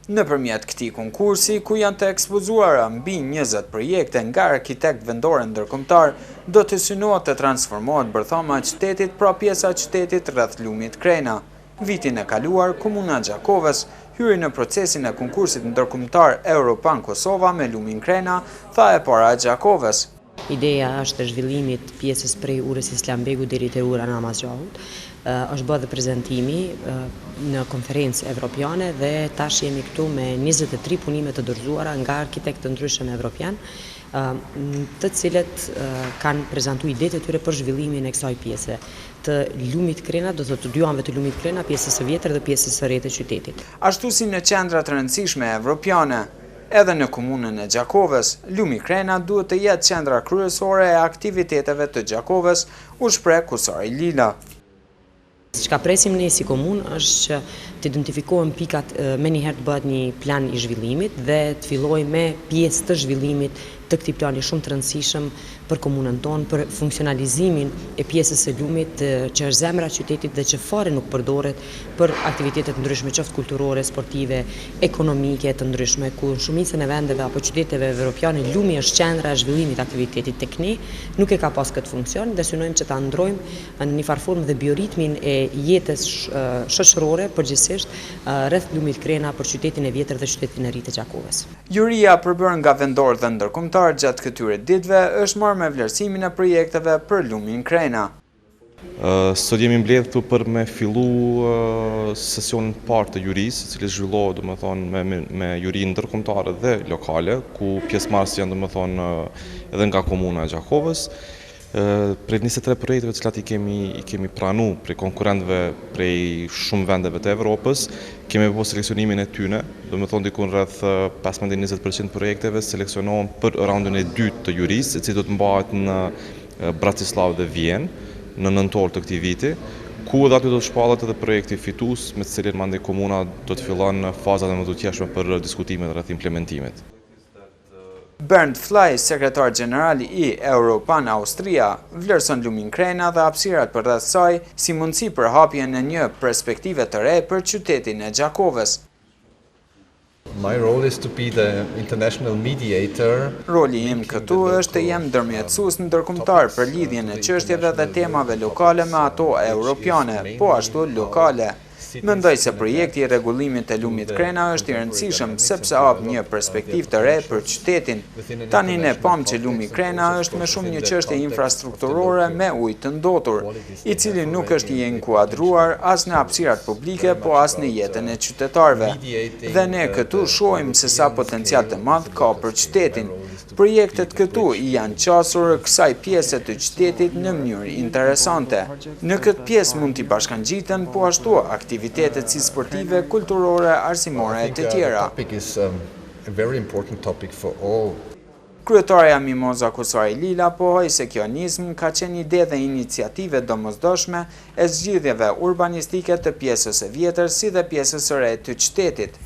Nëpërmjet këtij konkursi, ku janë të ekspozuara mbi 20 projekte nga arkitektë vendorë e ndërkombëtarë, do të synohet të transformohet bërthama e qytetit, pra pjesa e qytetit rreth lumit Krena. Vitin e kaluar, Komuna e Gjakovës hyri në procesin e konkursit ndërkombëtar Europan Kosova me lumin Krena, tha e para e Gjakovës. Ideja është e zhvillimit pjesës prej urës Islam Begu deri te ura Namazgjahut. Është bërë dhe prezantimi në konferencë evropiane dhe tash jemi këtu me 23 punime të dorëzuara nga arkitektë të ndryshëm evropian, të cilët kanë prezantu idetë e tyre për zhvillimin e kësaj pjese të lumit Krena, do të thotë të dy anëve të lumit Krena, pjesës së vjetër dhe pjesës së re të qytetit. Ashtu si në qendra të rëndësishme evropiane, Edhe në komunën e Gjakovës, lumi Krena duhet të jetë qendra kryesore e aktiviteteve të Gjakovës, u shpreh Kusari Lila. Çka presim ne si komunë është që të identifikohen pikat menjëherë të bëhet një plan i zhvillimit dhe të fillojë me pjesë të zhvillimit të këtij plani shumë të rëndësishëm për komunën tonë, për funksionalizimin e pjesës së lumit që është zemra e qytetit dhe që fare nuk përdoret për aktivitete të ndryshme, qoftë kulturore, sportive, ekonomike të ndryshme, ku në shumicën e vendeve apo qyteteve evropiane lumi është qendra e zhvillimit të aktivitetit tek ne nuk e ka pas këtë funksion dhe synojmë që ta ndrojmë në një farë formë dhe bioritmin e jetës shoqërore përgjithësisht rreth lumit Krena për qytetin e vjetër dhe qytetin e ri të Gjakovës. Juria e përbërë nga vendorë dhe ndërkombëtarë gjatë këtyre ditëve është marrë me vlerësimin e projekteve për lumin Krena. Sot jemi mbledhë këtu për me fillu sesionin e parë të jurisë, i cili zhvillohet domethënë me me, me juri ndërkombëtare dhe lokale, ku pjesëmarrës janë domethënë edhe nga komuna e Gjakovës. Prej 23 projekteve të cilat i kemi i kemi pranu prej konkurrentëve prej shumë vendeve të Evropës, kemi bo selekcionimin e tyne, domethonë dikun rreth 15-20% projekteve seleksionohen për raundin e dytë të jurisë, i cili do të mbahet në Bratislavë dhe Vjenë në nëntor të këtij viti, ku edhe aty do të shpallet edhe projekti fitues me të cilin mandej komuna do të fillon fazat e mëtutjeshme për diskutimet rreth implementimit. Bernd Fly, sekretar gjeneral i Europan Austria, vlerëson lumin Krena dhe hapësirat përreth saj si mundësi për hapjen e një perspektive të re për qytetin e Gjakovës. My role is to be the international mediator. Roli im këtu është të jem ndërmjetësues ndërkombëtar për lidhjen e çështjeve dhe temave lokale me ato europiane, po ashtu lokale. Mendoj se projekti i rregullimit të lumit Krena është i rëndësishëm, sepse hap një perspektivë të re për qytetin. Tani ne pamë që lumi Krena është më shumë një çështje infrastrukturore me ujë të ndotur, i cili nuk është i inkuadruar as në hapësirat publike, po as në jetën e qytetarëve. Dhe ne këtu shohim se sa potencial të madh ka për qytetin. Projektet këtu i janë qasur kësaj pjese të qytetit në mënyrë interesante. Në këtë pjesë mund t'i bashkangjiten po ashtu aktivitetet si sportive, kulturore, arsimore e të tjera. Kryetarja Mimoza Kusari Lila pohoi se kjo nismë ka qenë ide dhe iniciativë e domosdoshme e zgjidhjeve urbanistike të pjesës së vjetër si dhe pjesës së re të qytetit.